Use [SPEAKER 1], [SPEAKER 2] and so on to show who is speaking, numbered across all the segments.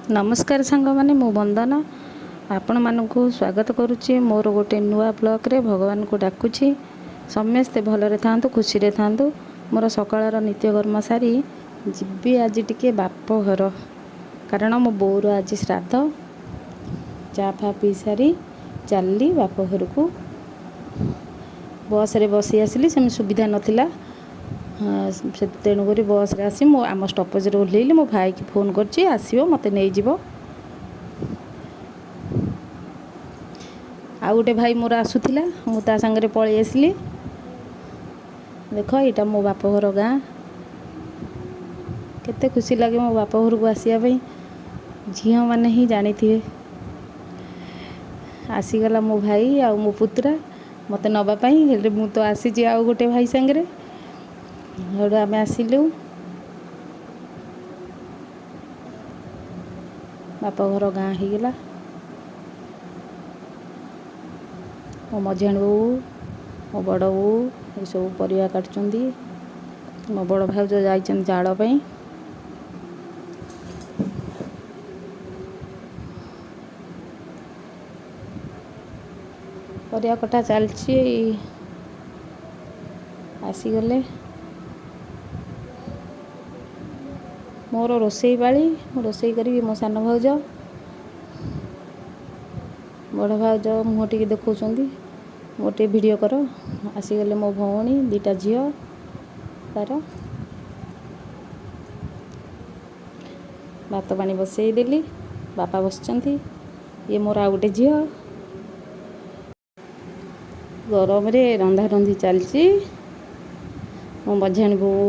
[SPEAKER 1] ନମସ୍କାର ସାଙ୍ଗମାନେ, ମୁଁ ବନ୍ଦନା ଆପଣମାନଙ୍କୁ ସ୍ୱାଗତ କରୁଛି ମୋର ଗୋଟେ ନୂଆ ବ୍ଲଗ୍ରେ। ଭଗବାନଙ୍କୁ ଡାକୁଛି ସମସ୍ତେ ଭଲରେ ଥାଆନ୍ତୁ, ଖୁସିରେ ଥାଆନ୍ତୁ। ମୋର ସକାଳର ନିତ୍ୟକର୍ମ ସାରି ଯିବି ଆଜି ଟିକେ ବାପ ଘର, କାରଣ ମୋ ବୋଉର ଆଜି ଶ୍ରାଦ୍ଧ। ଚା ଫା ପିଇ ସାରି ଚାଲିଲି ବାପ ଘରକୁ। ବସ୍ରେ ବସି ଆସିଲି, ସେମିତି ସୁବିଧା ନଥିଲା, ସେ ତେଣୁକରି ବସ୍ରେ ଆସି ମୁଁ ଆମ ଷ୍ଟପେଜରେ ଓହ୍ଲେଇଲି। ମୋ ଭାଇକି ଫୋନ୍ କରିଛି, ଆସିବ ମୋତେ ନେଇଯିବ। ଆଉ ଗୋଟେ ଭାଇ ମୋର ଆସୁଥିଲା, ମୁଁ ତା ସାଙ୍ଗରେ ପଳେଇ ଆସିଲି। ଦେଖ, ଏଇଟା ମୋ ବାପଘର ଗାଁ। କେତେ ଖୁସି ଲାଗେ ମୋ ବାପ ଘରକୁ ଆସିବା ପାଇଁ, ଝିଅମାନେ ହିଁ ଜାଣିଥିବେ। ଆସିଗଲା ମୋ ଭାଇ ଆଉ ମୋ ପୁତୁରା ମୋତେ ନେବା ପାଇଁ। ହେଲେ ମୁଁ ତ ଆସିଛି ଆଉ ଗୋଟେ ଭାଇ ସାଙ୍ଗରେ। ସେଇଠୁ ଆମେ ଆସିଲୁ, ବାପଘର ଗାଁ ହେଇଗଲା। ମୋ ମଝିଆଣୀ ବୋଉ, ମୋ ବଡ଼ ବୋଉ ଏସବୁ ପରିବା କାଟୁଛନ୍ତି। ମୋ ବଡ଼ ଭାଉଜ ଯାଇଛନ୍ତି ଜାଳ ପାଇଁ। ପରିବା କଟା ଚାଲିଛି। ଆସିଗଲେ। ମୋର ରୋଷେଇ ପାଳି, ମୁଁ ରୋଷେଇ କରିବି। ମୋ ସାନ ଭାଉଜ, ବଡ଼ ଭାଉଜ ମୁହଁ ଟିକେ ଦେଖାଉଛନ୍ତି, ମୋର ଟିକେ ଭିଡ଼ିଓ କର। ଆସିଗଲେ ମୋ ଭଉଣୀ, ଦୁଇଟା ଝିଅ ତାର। ଭାତ ପାଣି ବସେଇଦେଲି, ବାପା ବସିଛନ୍ତି। ଇଏ ମୋର ଆଉ ଗୋଟେ ଝିଅ। ଗରମରେ ରନ୍ଧା ରନ୍ଧି ଚାଲିଛି। ମୋ ମଝିଆଣୀ ବୋଉ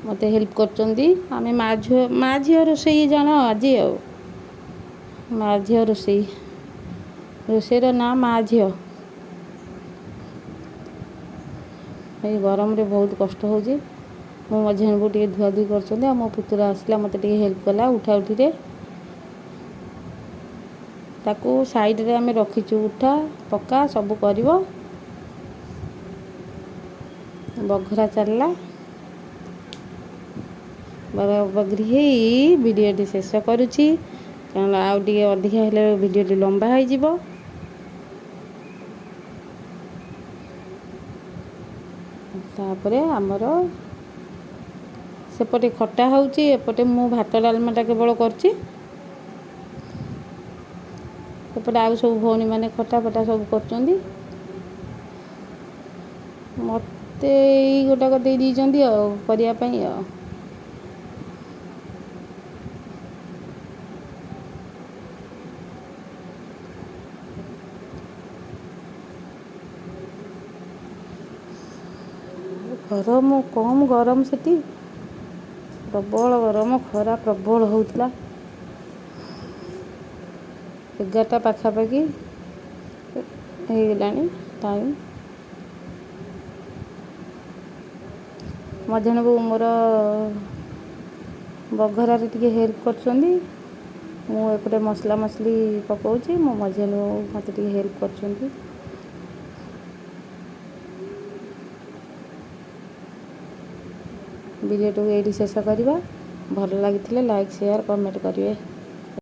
[SPEAKER 1] ମୋତେ ହେଲ୍ପ କରୁଛନ୍ତି। ଆମେ ମା ଝିଅ, ମା ଝିଅ ରୋଷେଇ ଜାଣ ଆଜି। ଆଉ ମା ଝିଅ ରୋଷେଇ, ରୋଷେଇର ନାଁ ମା ଝିଅ। ଏଇ ଗରମରେ ବହୁତ କଷ୍ଟ ହେଉଛି। ମୋ ମଝିଆଣୀ ବୋଉ ଟିକେ ଧୁଆଧୁଇ କରୁଛନ୍ତି। ଆଉ ମୋ ପୁତୁରା ଆସିଲା, ମୋତେ ଟିକେ ହେଲ୍ପ କଲା ଉଠା ଉଠିରେ। ତାକୁ ସାଇଡ଼ରେ ଆମେ ରଖିଛୁ, ଉଠା ପକା ସବୁ କରିବ। ବଘରା ଚାଲିଲା। ବଘରା ବଘରି ହେଇ ଭିଡ଼ିଓଟି ଶେଷ କରୁଛି, କାରଣ ଆଉ ଟିକେ ଅଧିକା ହେଲେ ଭିଡ଼ିଓଟି ଲମ୍ବା ହେଇଯିବ। ତାପରେ ଆମର ସେପଟେ ଖଟା ହେଉଛି, ଏପଟେ ମୁଁ ଭାତ ଡାଲମାଟା କେବଳ କରୁଛି। ସେପଟେ ଆଉ ସବୁ ଭଉଣୀମାନେ ଖଟା ଫଟା ସବୁ କରୁଛନ୍ତି। ମୋତେ ଏଇ ଗୋଟାକ ଦେଇ ଦେଇଛନ୍ତି ଆଉ କରିବା ପାଇଁ। ଆଉ ଗରମ, କମ୍ ଗରମ ସେଠି, ପ୍ରବଳ ଗରମ, ଖରା ପ୍ରବଳ ହେଉଥିଲା। 11ଟା ପାଖାପାଖି ହେଇଗଲାଣି ଟାଇମ୍। ମଝିଆଣୀ ବୋଉ ମୋର ବଘରାରେ ଟିକେ ହେଲ୍ପ କରୁଛନ୍ତି। ମୁଁ ଏପଟେ ମସଲା ମସଲି ପକାଉଛି, ମୋ ମଝିଆଣୀ ବୋଉ ମୋତେ ଟିକେ ହେଲ୍ପ କରୁଛନ୍ତି। ଭିଡ଼ିଓଟିକୁ ଏଇଠି ଶେଷ କରିବା। ଭଲ ଲାଗିଥିଲେ ଲାଇକ୍, ସେୟାର, କମେଣ୍ଟ କରିବେ।